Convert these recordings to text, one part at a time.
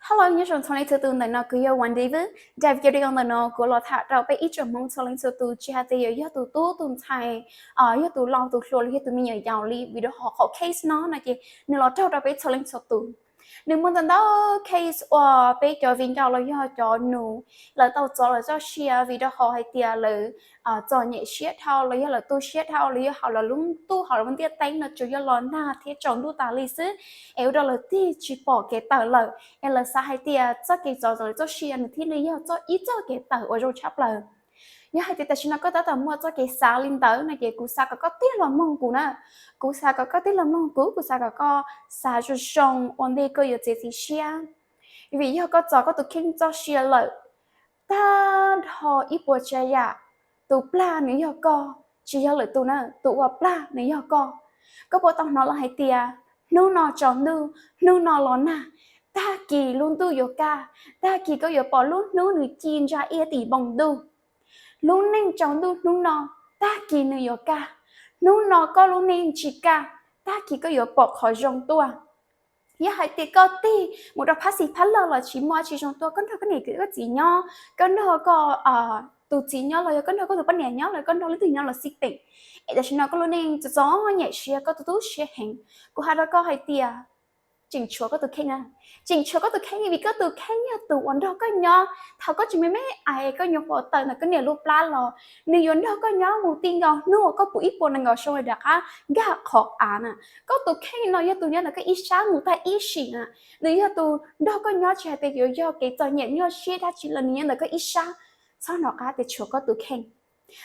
Hello, nyob zoo txhua leej txhua tus, ntawm no kuv yog Wendy Vwj. Daim video ntawm no kuv los tham rau peb ib tsoom Hmoob txhua leej txhua tus, tsis hais tias yuav yog tus tub tus ntxhais, yog tus laus tus hluas los yog tus me nyuam yaus li, vim rau qhov case no no ces nws los raug rau peb txhua leej txhua tus. Nws muaj ntau ntau case uas peb cov viv ncaus los yog cov nus lawv tau txov lawv txoj sia vim rau qhov hais tias lawv txom nyem siab dhau los yog lawv tu siab dhau los yog hauv lawv lub ntuj hauv lawv lub ntiaj teb no tsuas yog los nag thiab tsaus ntuj tas li xwb, es ua rau lawv tig tsis pom kev tawm lawm, es lawv xav hais tias txoj kev txov lawv txoj sia nws thiaj li yog txoj ib txoj kev tawm uas zoo tshaj plaws. Yog hais tias tam sim no koj tab tom muaj txoj kev xav li ntawd no ces kuv xav kom koj tig los mloog kuv na. Kuv xav kom koj tig los mloog kuv, kuv xav kom koj xav zoo zoo ua ntej koj yuav txiav txim siab. Vim yog koj txov koj tus kheej txoj sia lawm, tag nrho ib puas tsav yam, tus plag nws yog koj, tsis yog lwm tus na, tus uas plag nws yog koj. Koj puas tau hnov lawv hais tias hnub no tsaus ntuj, hnub no los nag, tag kis lub ntuj yuav kaj, tag kis koj yuav pom lub hnub nws ci ntsa iab tim npoo ntuj. Lub neej tsaus ntuj hnub no, tag kis nws yuav kaj. Hnub no koj lub neej tsis kaj, tag kis koj yuav pom qhov zoo tuaj. Yog hais tias koj tig mus rau phab xis phab laug los tsis muaj tsis zoo tuaj, koj nrog koj niam koj txiv nyob, koj nrog koj tus txiv nyob los yog koj nrog koj tus poj niam nyob los koj nrog leej twg nyob los xij peem, es tam sim no koj lub neej txom txom nyem siab, koj tu tu siab heev. Kuv hais rau koj hais tias tseem tshuav koj tus kheej na. Tseem tshuav koj tus kheej vim koj tus kheej yog tus uas nrog koj nyob thaum koj tseem me me es koj nyuam qhuav tawm ntawm koj niam lub plab los. Nws yuav nrog koj nyob mus ti nkaus hnub uas koj puv ib puas nees nkaum xyoo rov qab nkag qhov av na. Koj tus kheej no yog tus nyob ntawm koj ib sab mus tag ib sim na. Nws yog tus nrog koj nyob tsis hais tias yuav yog kev txom nyem nyuaj siab dab tsi los nws nyob ntawm koj ib sab. Txhob hnov qab tias tshuav koj tus kheej.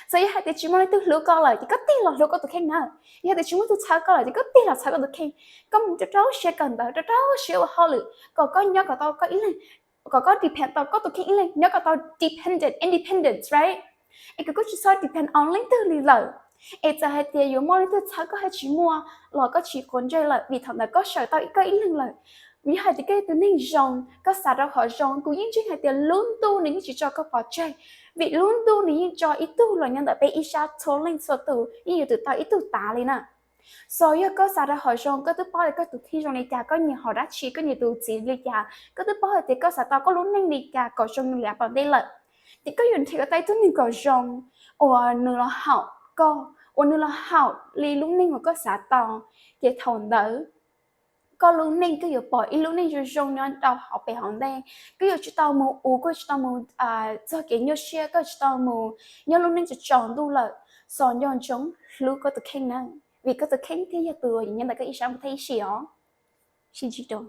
Txawm yog hais tias tsis muaj leej twg hlub koj lawm ces koj tig los hlub koj tus kheej na. Yog tias tsis muaj leej twg txhawb koj lawm ces koj tig los txhawb koj tus kheej. Koj mus rau rau siab kawm ntawv, rau rau siab ua hauj lwm, kom koj nyob kom tau koj ib leeg, kom koj depend tau koj tus kheej ib leeg, nyob kom tau dependent, independence, right? Es kom koj tsis txhob depend on leej twg li lawm. Es txawm hais tias yuav muaj leej twg txhawb koj hab tsis muaj los koj tsis quav ntsej lawm vim thaum ntawd koj sawv tau koj ib leeg lawm. Yog hais tias koj yog tus neeg zoo, koj xav rau qhov zoo, kuv yeej ntseeg hais tias lub ntuj nws yeej tsis tso koj pov tseg, vim lub ntuj nws yeej tso ib tug los nyob ntawm peb ib sab, txhua leej txhua tus yeej yuav tsum tau ib tug tav li na. So yog koj xav rau qhov zoo, koj twb paub tias koj tus kheej zoo li cas, koj nyiam hom dab tsi, koj nyiam tus txiv li cas, koj twb paub hais tias koj xav tau koj lub neej li cas kom zoo li cas tom ntej lawm, ces koj yuav nrhiav kom tau ib tug neeg kom zoo uas nws los haum koj, uas nws los haum li lub neej uas koj xav tau. Ces thaum ntawd koj lub neej koj yuav pom ib lub neej zoo zoo nyob rau hauv pem hauv ntej. Koj yuav tsis tau mus ua, koj yuav tsis tau mus txog kev nyuaj siab, koj yuav tsis tau mus nyob lub neej tsaus ntuj lawm. So nco ntsoov hlub koj tus kheej na, vim koj tus kheej thiaj yog tus uas nyob ntawm koj ib sab mus tag ib sim os. Sib ntsib dua.